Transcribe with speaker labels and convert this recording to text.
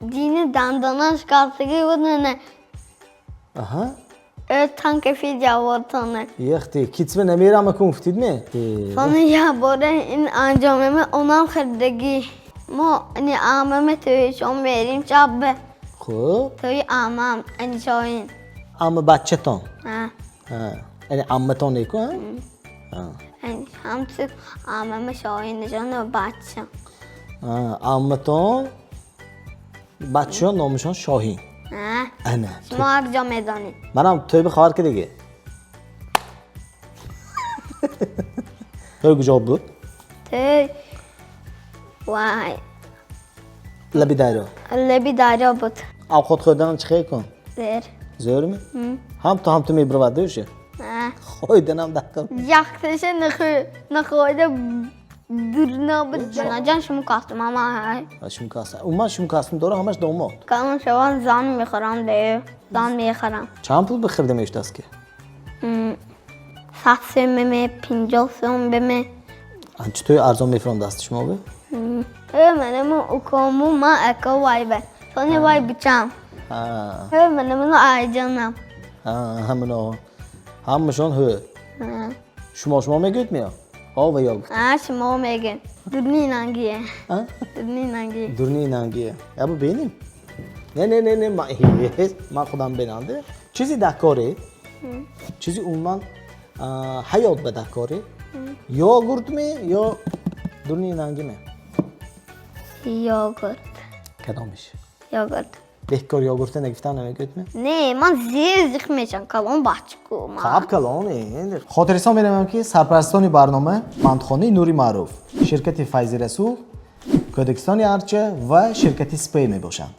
Speaker 1: Дини дандонаш калтагӣ буд, не.
Speaker 2: Аҳа.
Speaker 1: Тан кафи ҷавортоне.
Speaker 2: Яхти, китсме намерам кун гуфтид ме?
Speaker 1: Сони як бора ин анҷомема онам хӯрдагӣ. Мо ини амаме тӯи мерим чаббе.
Speaker 2: Хуб.
Speaker 1: Тӯи амам ани Шоҳин.
Speaker 2: Амма бачатон.
Speaker 1: Ҳа.
Speaker 2: Ҳа. Яъне амматон неку, ҳа? Ҳа.
Speaker 1: Ҳамчу амама Шоҳин ҷон бача.
Speaker 2: Амматон бачаён номашон Шоҳин.
Speaker 1: Ҳа.
Speaker 2: Ана.
Speaker 1: Шумо як ҷо медонед.
Speaker 2: Манам тӯйба хабар кардагӣ. Тӯй куҷо буд?
Speaker 1: Тӯй вай.
Speaker 2: Лаби дарё.
Speaker 1: Лаби дарё буд.
Speaker 2: Овқат хӯрдан чӣ хел кун?
Speaker 1: Зер.
Speaker 2: Зӯрми? Ҳам ту ҳам ту мебировад уша?
Speaker 1: Ҳа.
Speaker 2: Хӯйданам дақиқ.
Speaker 1: Якташа нахӯрда дурна буд. Ҷонаҷон, шумо костюм ама ҳай.
Speaker 2: Шумо костюм. Умуман шумо костюм дора, ҳамаш домод.
Speaker 1: Калон шаван зан мехӯрам де. Зан мехӯрам.
Speaker 2: Чанд пул бихӯрда мешудааст ки?
Speaker 1: 100 сум беме, 50 сум беме.
Speaker 2: Чӣ тӯи арзон мефурам дасти шумо бе?
Speaker 1: Ҳе манаму укому ма эко вай бе. Сони вай бичам.
Speaker 2: Ҳа.
Speaker 1: Ҳе манаму айҷонам.
Speaker 2: Ҳа, ҳамино. Ҳамашон ҳӯ.
Speaker 1: Ҳа.
Speaker 2: Шумо мегӯед меё? Ҳо ва ё гуфт.
Speaker 1: Ҳа, шумо мегӯед. Дурни нангие.
Speaker 2: Ҳа?
Speaker 1: Дурни нангие.
Speaker 2: Дурни нангие. Ябу бинем. Не, не, не, не, ман худам бинам. Чизи дакорӣ, чизи умуман ҳаёт ба дакорӣ, йогуртми ё дурни нангиме?
Speaker 1: Йогурт.
Speaker 2: Кадомиш?
Speaker 1: Йогурт.
Speaker 2: Беҳкор йогурта нагуфтам намегӯед ме?
Speaker 1: Не, ман зир зиқ мешам, калон бачаку.
Speaker 2: Қаб калон. Хотиррасон менамоям, ки сарпарастони барнома мандхонаи Нури Маъруф, ширкати Файзи Расул, Кӯдакистони Арча ва ширкати Спей мебошанд.